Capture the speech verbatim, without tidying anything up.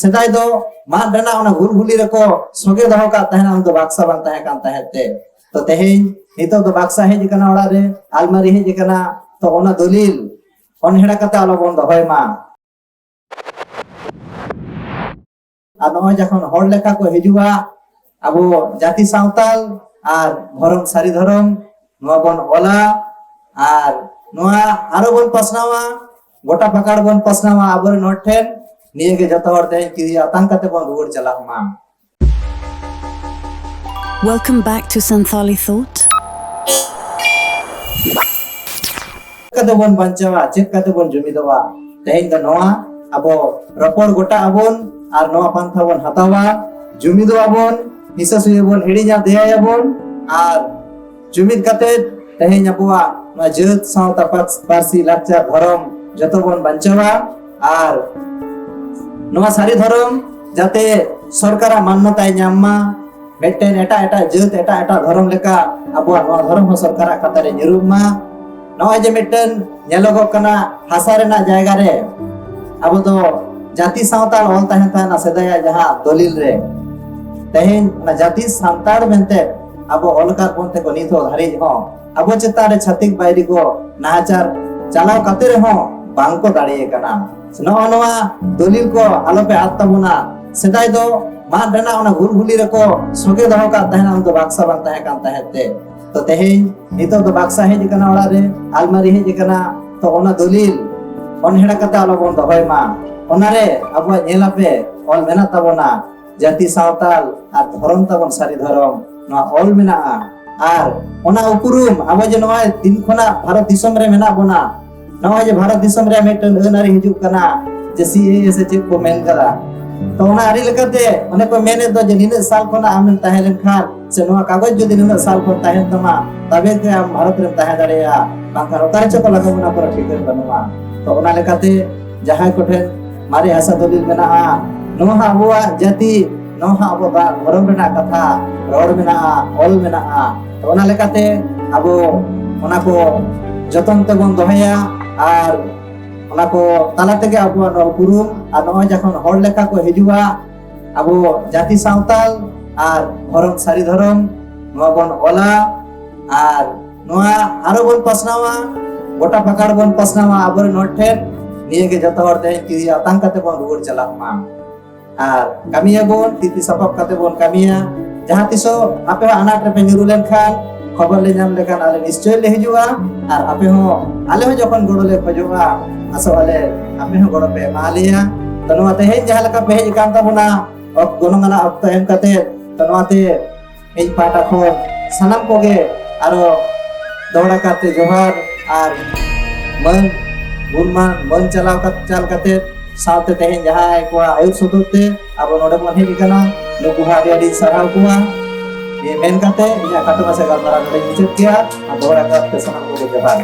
ᱥᱮᱫᱟᱭ ᱫᱚ ᱢᱟᱫ ᱨᱮᱱᱟᱜ ᱚᱱᱟ ᱜᱩᱞᱜᱩᱞᱤ ᱨᱮᱠᱚ ᱥᱚᱜᱮ ᱫᱚᱦᱚ ᱠᱟᱜ ᱛᱟᱦᱮᱱᱟ, ᱩᱱ ᱫᱚ ᱵᱟᱠᱥᱟ ᱵᱟᱝ ᱛᱟᱦᱮᱸ ᱠᱟᱱ ᱛᱟᱦᱮᱸᱫ ᱛᱮ᱾ ᱛᱚ ᱛᱮᱦᱮᱧ ᱱᱤᱛᱚᱜ ᱫᱚ ᱵᱟᱠᱥᱟ ᱦᱮᱡ ᱟᱠᱟᱱᱟ, ᱚᱲᱟᱜ ᱨᱮ ᱟᱞᱢᱟᱨᱤ ᱦᱮᱡ ᱟᱠᱟᱱᱟ, ᱛᱚ ᱚᱱᱟ ᱫᱚᱞᱤᱞ ᱚᱱᱦᱮᱲᱟ ᱠᱟᱛᱮ ᱟᱞᱚ ᱵᱚᱱ ᱫᱚᱦᱚᱭ ᱢᱟ᱾ ᱟᱨ ᱱᱚᱜᱼᱚᱭ ᱡᱚᱠᱷᱚᱱ ᱦᱚᱲ ᱞᱮᱠᱟ ᱠᱚ ᱦᱤᱡᱩᱜᱼᱟ, ᱟᱵᱚ ᱡᱟᱹᱛᱤ ᱥᱟᱶᱛᱟᱞ ᱟᱨ ᱫᱷᱚᱨᱚᱢ, ᱥᱟᱹᱨᱤ ᱫᱷᱚᱨᱚᱢ, ᱱᱚᱣᱟ ᱵᱚᱱ ᱚᱞᱟ ᱟᱨ ᱱᱚᱣᱟ ᱟᱨᱚ ᱵᱚᱱ ᱯᱟᱥᱱᱟᱣᱟ, ᱜᱚᱴᱟ ᱯᱟᱠᱟᱲ ᱵᱚᱱ ᱯᱟᱥᱱᱟᱣᱟ ᱟᱵᱚᱨᱮᱱ ᱦᱚᱲ ᱴᱷᱮᱱ᱾ ᱱᱤᱭᱟᱹ ᱜᱮ ᱡᱚᱛᱚ ᱦᱚᱲ ᱛᱮᱦᱮᱧ ᱠᱤᱨᱤᱭᱟᱹ ᱟᱛᱟᱝ ᱠᱟᱛᱮ ᱵᱚᱱ ᱨᱩᱣᱟᱹᱲ ᱪᱟᱞᱟᱜ ᱢᱟ᱾ Welcome back to Santali Thought. ᱪᱮᱫ ᱠᱟᱛᱮ ᱵᱚᱱ ᱵᱟᱧᱪᱟᱣᱟ, ᱪᱮᱫ ᱠᱟᱛᱮ ᱵᱚᱱ ᱡᱩᱢᱤᱫᱚᱜᱼᱟ? ᱛᱮᱦᱮᱧ ᱫᱚ ᱱᱚᱣᱟ ᱟᱵᱚ ᱨᱚᱯᱚᱲ ᱜᱚᱴᱟᱜ ᱟᱵᱚᱱ ᱟᱨ ᱱᱚᱣᱟ ᱯᱟᱱᱛᱷᱟ ᱵᱚᱱ ᱦᱟᱛᱟᱣᱟ᱾ ᱡᱩᱢᱤᱫᱚᱜ ᱟᱵᱚᱱ, ᱦᱤᱥᱟᱹ ᱥᱩᱭᱟᱹ ᱵᱚᱱ ᱦᱤᱲᱤᱧᱟ, ᱫᱮᱭᱟᱭᱟᱵᱚᱱ ᱟᱨ ᱡᱩᱢᱤᱫ ᱠᱟᱛᱮ ᱛᱮᱦᱮᱧ ᱟᱵᱚᱣᱟᱜ ᱱᱚᱣᱟ ᱡᱟᱹᱛ, ᱥᱟᱶᱛᱟ, ᱯᱟᱹᱨᱥᱤ, ᱞᱟᱠᱪᱟᱨ, ᱫᱷᱚᱨᱚᱢ ᱡᱚᱛᱚ ᱵᱚᱱ ᱵᱟᱧᱪᱟᱣᱟ᱾ ᱟᱨ ᱱᱚᱣᱟ ᱥᱟᱹᱨᱤ ᱫᱷᱚᱨᱚᱢ ᱡᱟᱛᱮ ᱥᱚᱨᱠᱟᱨᱟᱜ ᱢᱟᱱᱱᱚᱛᱟᱭ ᱧᱟᱢ ᱢᱟ, ᱢᱤᱫᱴᱮᱱ ᱮᱴᱟᱜ ᱮᱴᱟᱜ ᱡᱟᱹᱛ, ᱮᱴᱟᱜ ᱮᱴᱟᱜ ᱫᱷᱚᱨᱚᱢ ᱞᱮᱠᱟ ᱟᱵᱚᱣᱟᱜ ᱱᱚᱣᱟ ᱫᱷᱚᱨᱚᱢ ᱦᱚᱸ ᱥᱚᱨᱠᱟᱨᱟᱜ ᱠᱷᱟᱛᱟ ᱨᱮ ᱧᱩᱨᱩᱜ ᱢᱟ᱾ ᱱᱚᱜᱼᱚᱭ ᱡᱮ ᱢᱤᱫᱴᱮᱱ ᱧᱮᱞᱚᱜᱚᱜ ᱠᱟᱱᱟ, ᱦᱟᱥᱟ ᱨᱮᱱᱟᱜ ᱡᱟᱭᱜᱟ ᱨᱮ ᱟᱵᱚ ᱫᱚ ᱡᱟᱹᱛᱤ ᱥᱟᱶᱛᱟ ᱚᱞ ᱛᱟᱦᱮᱱ ᱛᱟᱦᱮᱱᱟ ᱥᱮᱫᱟᱭᱟᱜ ᱡᱟᱦᱟᱸ ᱫᱚᱞᱤᱞ ᱨᱮ, ᱛᱮᱦᱮᱧ ᱚᱱᱟ ᱡᱟᱹᱛᱤ ᱥᱟᱱᱛᱟᱲ ᱢᱮᱱᱛᱮ ᱟᱵᱚ ᱚᱞ ᱟᱠᱟᱫ ᱵᱚᱱ ᱛᱮᱠᱚ ᱱᱤᱛ ᱦᱚᱸ ᱫᱷᱟᱹᱨᱤᱡ ᱦᱚᱸ ᱟᱵᱚ ᱪᱮᱛᱟᱱ ᱨᱮ ᱪᱷᱟᱹᱛᱤᱠ ᱵᱟᱹᱭᱨᱤ ᱠᱚ ᱱᱟᱦᱟᱪᱟᱨ ᱪᱟᱞᱟᱣ ᱠᱟᱛᱮ ᱨᱮᱦᱚᱸ ᱵᱟᱝ ᱠᱚ ᱫᱟᱲᱮ ᱟᱠᱟᱱᱟ᱾ ᱱᱚᱜᱼᱚ ᱱᱚᱣᱟ ᱫᱚᱞᱤᱞ ᱠᱚ ᱟᱞᱚᱯᱮ ᱟᱫ ᱛᱟᱵᱚᱱᱟ᱾ ᱥᱮᱫᱟᱭ ᱫᱚ ᱢᱟᱫ ᱨᱮᱱᱟᱜ ᱚᱱᱟ ᱜᱩᱞᱜᱩᱞᱤ ᱨᱮᱠᱚ ᱥᱚᱜᱮ ᱫᱚᱦᱚ ᱠᱟᱜ ᱛᱟᱦᱮᱱᱟ, ᱩᱱ ᱫᱚ ᱵᱟᱠᱥᱟ ᱵᱟᱝ ᱛᱟᱦᱮᱸ ᱠᱟᱱ ᱛᱟᱦᱮᱸᱫ ᱛᱮ᱾ ᱛᱚ ᱛᱮᱦᱮᱧ ᱱᱤᱛᱚᱜ ᱫᱚ ᱵᱟᱠᱥᱟ ᱦᱮᱡ ᱟᱠᱟᱱᱟ, ᱚᱲᱟᱜ ᱨᱮ ᱟᱞᱢᱟᱨᱤ ᱦᱮᱡ ᱟᱠᱟᱱᱟ, ᱛᱚ ᱚᱱᱟ ᱫᱚᱞᱤᱞ ᱚᱱᱦᱮᱲᱟ ᱠᱟᱛᱮ ᱟᱞᱚ ᱵᱚᱱ ᱫᱚᱦᱚᱭ ᱢᱟ᱾ ᱚᱱᱟᱨᱮ ᱟᱵᱚᱣᱟᱜ ᱧᱮᱞ ᱟᱯᱮ ᱚᱞ ᱢᱮᱱᱟᱜ ᱛᱟᱵᱚᱱᱟ, ᱡᱟᱹᱛᱤ ᱥᱟᱶᱛᱟᱞ ᱟᱨ ᱫᱷᱚᱨᱚᱢ ᱛᱟᱵᱚᱱ ᱥᱟᱹᱨᱤ ᱫᱷᱚᱨᱚᱢ, ᱱᱚᱣᱟ ᱚᱞ ᱢᱮᱱᱟᱜᱼᱟ᱾ ᱟᱨ ᱚᱱᱟ ᱩᱯᱨᱩᱢ ᱟᱵᱚ ᱡᱮ ᱱᱚᱣᱟ ᱫᱤᱱ ᱠᱷᱚᱱᱟᱜ ᱵᱷᱟᱨᱚᱛ ᱫᱤᱥᱚᱢ ᱨᱮ ᱢᱮᱱᱟᱜ ᱵᱚᱱᱟ, ᱱᱚᱜᱼᱚᱭ ᱡᱮ ᱵᱷᱟᱨᱚᱛ ᱫᱤᱥᱚᱢ ᱨᱮᱭᱟᱜ ᱢᱤᱫᱴᱮᱱ ᱟᱹᱱ ᱟᱹᱨᱤ ᱦᱤᱡᱩᱜ ᱠᱟᱱᱟ ᱡᱮ ᱥᱤ ᱮ ᱮ ᱥᱮ ᱪᱮᱫ ᱠᱚ ᱢᱮᱱ ᱠᱟᱫᱟ, ᱛᱚ ᱚᱱᱟ ᱟᱹᱨᱤ ᱞᱮᱠᱟᱛᱮ ᱚᱱᱮ ᱠᱚ ᱢᱮᱱᱮᱫ ᱫᱚ ᱡᱮ ᱱᱤᱱᱟᱹᱜ ᱥᱟᱞ ᱠᱷᱚᱱᱟᱜ ᱟᱢᱮᱢ ᱛᱟᱦᱮᱸ ᱞᱮᱱᱠᱷᱟᱱ ᱥᱮ ᱱᱚᱣᱟ ᱠᱟᱜᱚᱡᱽ ᱡᱩᱫᱤ ᱱᱤᱱᱟᱹᱜ ᱥᱟᱞ ᱠᱷᱚᱱ ᱛᱟᱦᱮᱱ ᱛᱟᱢᱟ, ᱛᱚᱵᱮ ᱜᱮ ᱟᱢ ᱵᱷᱟᱨᱚᱛ ᱨᱮᱢ ᱛᱟᱦᱮᱸ ᱫᱟᱲᱮᱭᱟᱜᱼᱟ, ᱵᱟᱝᱠᱷᱟᱱ ᱚᱠᱟ ᱨᱮᱪᱚ ᱠᱚ ᱞᱟᱜᱟ ᱵᱚᱱᱟ, ᱠᱳᱱᱳ ᱴᱷᱤᱠᱟᱹᱱ ᱵᱟᱹᱱᱩᱜᱼᱟ᱾ ᱛᱚ ᱚᱱᱟ ᱞᱮᱠᱟᱛᱮ ᱡᱟᱦᱟᱸᱭ ᱠᱚᱴᱷᱮᱱ ᱢᱟᱨᱮ ᱦᱟᱥᱟ ᱫᱚᱞᱤᱞ ᱢᱮᱱᱟᱜᱼᱟ, ᱱᱚᱣᱟ ᱦᱚᱸ ᱟᱵᱚᱣᱟᱜ ᱡᱟᱹᱛᱤ, ᱱᱚᱣᱟ ᱦᱚᱸ ᱟᱵᱚᱣᱟᱜ ᱫᱷᱚᱨᱚᱢ ᱨᱮᱱᱟᱜ ᱠᱟᱛᱷᱟ, ᱨᱚᱲ ᱢᱮᱱᱟᱜᱼᱟ, ᱚᱞ ᱢᱮᱱᱟᱜᱼᱟ᱾ ᱛᱚ ᱚᱱᱟ ᱞᱮᱠᱟᱛᱮ ᱟᱵᱚ ᱚᱱᱟ ᱠᱚ ᱡᱚᱛᱚᱱ ᱛᱮᱵᱚᱱ ᱫᱚᱦᱚᱭᱟ ᱟᱨ ᱚᱱᱟ ᱠᱚ ᱛᱟᱞᱟ ᱛᱮᱜᱮ ᱟᱵᱚᱣᱟᱜ ᱱᱚᱣᱟ ᱩᱯᱨᱩᱢ, ᱟᱨ ᱱᱚᱜᱼᱚᱭ ᱡᱚᱠᱷᱚᱱ ᱦᱚᱲ ᱞᱮᱠᱟ ᱠᱚ ᱦᱤᱡᱩᱜᱼᱟ, ᱟᱵᱚ ᱡᱟᱹᱛᱤ ᱥᱟᱶᱛᱟᱞ ᱟᱨ ᱫᱷᱚᱨᱚᱢ, ᱥᱟᱹᱨᱤ ᱫᱷᱚᱨᱚᱢ ᱱᱚᱣᱟ ᱵᱚᱱ ᱚᱞᱟ, ᱟᱨ ᱱᱚᱣᱟ ᱟᱨᱚ ᱵᱚᱱ ᱯᱟᱥᱱᱟᱣᱟ, ᱜᱚᱴᱟ ᱯᱟᱠᱟᱲ ᱵᱚᱱ ᱯᱟᱥᱱᱟᱣᱟ ᱟᱵᱚᱨᱮᱱ ᱦᱚᱲ ᱴᱷᱮᱱ᱾ ᱱᱤᱭᱟᱹ ᱜᱮ ᱡᱚᱛᱚ ᱦᱚᱲ ᱛᱮᱦᱮᱧ ᱛᱤ ᱟᱛᱟᱝ ᱠᱟᱛᱮ ᱵᱚᱱ ᱨᱩᱣᱟᱹᱲ ᱪᱟᱞᱟᱜ ᱢᱟ᱾ ᱟᱨ ᱠᱟᱹᱢᱤᱭᱟᱵᱚᱱ, ᱛᱤ ᱛᱤ ᱥᱟᱯᱟᱵ ᱠᱟᱛᱮ ᱵᱚᱱ ᱠᱟᱹᱢᱤᱭᱟ᱾ ᱡᱟᱦᱟᱸ ᱛᱤᱥᱚᱜ ᱟᱯᱮ ᱦᱚᱸ ᱟᱱᱟᱴ ᱨᱮᱯᱮ ᱧᱩᱨᱩ ᱞᱮᱱᱠᱷᱟᱱ, ᱠᱷᱚᱵᱚᱨ ᱞᱮ ᱧᱟᱢ ᱞᱮᱠᱷᱟᱱ, ᱟᱞᱮ ᱱᱤᱥᱪᱚᱭ ᱞᱮ ᱦᱤᱡᱩᱜᱼᱟ᱾ ᱟᱨ ᱟᱯᱮ ᱦᱚᱸ, ᱟᱞᱮ ᱦᱚᱸ ᱡᱚᱠᱷᱚᱱ ᱜᱚᱲᱚ ᱞᱮ ᱠᱷᱚᱡᱚᱜᱼᱟ, ᱟᱥᱚᱜ ᱟᱞᱮ ᱟᱯᱮ ᱦᱚᱸ ᱜᱚᱲᱚ ᱯᱮ ᱮᱢᱟ ᱞᱮᱭᱟ᱾ ᱛᱚ, ᱱᱚᱣᱟ ᱛᱮᱦᱮᱧ ᱡᱟᱦᱟᱸ ᱞᱮᱠᱟ ᱯᱮ ᱦᱮᱡ ᱟᱠᱟᱱ ᱛᱟᱵᱚᱱᱟ, ᱚᱠ-, ᱜᱚᱱᱚᱝ ᱟᱱᱟᱜ ᱚᱠᱛᱚ ᱮᱢ ᱠᱟᱛᱮ, ᱛᱚ, ᱱᱚᱣᱟᱛᱮ ᱤᱧ ᱯᱟᱦᱴᱟ ᱠᱷᱚᱱ ᱥᱟᱱᱟᱢ ᱠᱚᱜᱮ ᱟᱨᱚ ᱫᱚᱦᱲᱟ ᱠᱟᱨᱛᱮ ᱡᱚᱦᱟᱨ ᱟᱨ ᱢᱟᱹᱱ, ᱜᱩᱱᱢᱟᱱ, ᱢᱟᱹᱱ ᱪᱟᱞᱟᱣ ᱠᱟᱛ-, ᱪᱟᱞ ᱠᱟᱛᱮ, ᱥᱟᱶᱛᱮ ᱛᱮᱦᱮᱧ ᱡᱟᱦᱟᱸᱭ ᱠᱚᱣᱟᱜ ᱟᱹᱭᱩᱨ ᱥᱚᱫᱚᱨ ᱛᱮ ᱟᱵᱚ ᱱᱚᱰᱮ ᱵᱚᱱ ᱦᱮᱡ ᱟᱠᱟᱱᱟ, ᱱᱩᱠᱩ ᱦᱚᱸ ᱟᱹᱰᱤ ᱟᱹᱰᱤ ᱥᱟᱨᱦᱟᱣ ᱠᱚᱣᱟ᱾ ᱱᱤᱭᱟᱹ ᱢᱮᱱ ᱠᱟᱛᱮ ᱤᱧᱟᱹᱜ ᱠᱷᱟᱴᱚ ᱢᱟᱪᱷᱟ ᱜᱟᱞᱢᱟᱨᱟᱣ ᱱᱚᱰᱮᱧ ᱢᱩᱪᱟᱹᱫ ᱠᱮᱜᱼᱟ᱾ ᱟᱨ ᱫᱚᱦᱲᱟ ᱠᱟᱨᱛᱮ ᱥᱟᱱᱟᱢ ᱠᱚᱜᱮ ᱡᱚᱦᱟᱨ᱾